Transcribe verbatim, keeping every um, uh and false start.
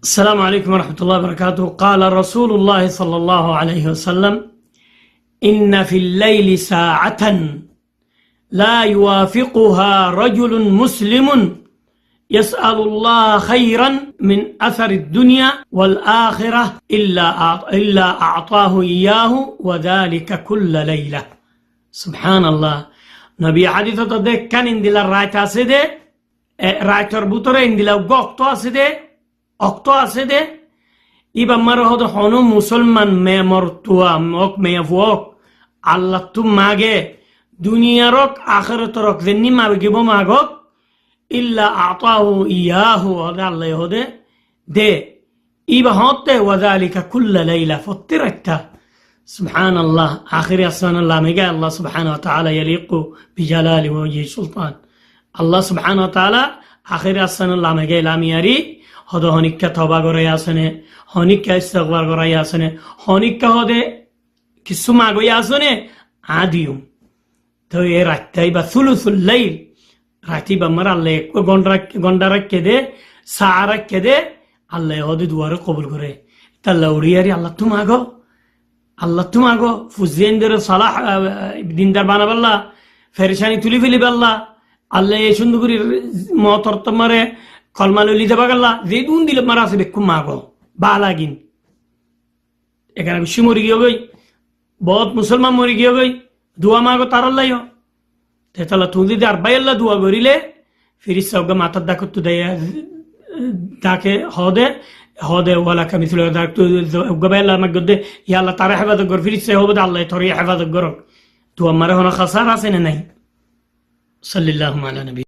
السلام عليكم ورحمة الله وبركاته. قال رسول الله صلى الله عليه وسلم: إن في الليل ساعة لا يوافقها رجل مسلم يسأل الله خيرا من أثر الدنيا والآخرة إلا أعط-، إلا أعطاه إياه وذلك كل ليلة. سبحان الله. Nobi hádisot hoóde ekkán endilla rait asé dé, e, raitor bútore endilla uggwá okto asé dé, okto asé dé, íba ammár hoóde honó musolman meyamorotfua ók, meyafua ók, Allattú mage, duniyar ók, akérotor ók, zenní magibóu magók, إلا أعطاه إياه, hoóde Allaye hoóde de. Íba hoóñtte, وذلك كل ليلة, fottí raitta. سبحان الله, akéri asmánot lamegá Allah سبحانه وتعالى يليق بجلال وجهه سلطان. Allah سبحانه وتعالى akéri asmánot lamegá lamiyari, hoóde honikka toba goráiya asé né, honikka istigfar goráiya asé né, honikka hoóde kissú magoiya asé né, aññí diyum. Toi e raitta íba ثلث الليل, rait íba ammár Allaye ekkuá gonda rak-, gonda raikké dé, saa raikké dé, Allaye hoóde duwaré kobul goré. Tolla uçíyari Allattú mago, Allattú mago, fuain dóre salah, ah, dindar banabálla, ferecani tulí felibálla, Allaye cúndor gorí motor tommare kolma loi loi zaibolla, ze dun dilot ammár asé bekkún mago, bála gin. Ekkán bicí mori giyói, boóut musolman mori giyói, dua mago tarálla yó. Te tolla tuñí zodi ar báiyalla dua goríle, firista uggwá matát dakottú de, dake hoóde, hoóde ولك مثل, dakottú uggwá báiyalla magódde, ya Allah, taré hefazot gor, firista hoóde Allaye toré hefazot gorók. Dua ammár honó hasar asé né nái? صلى الله على نبينا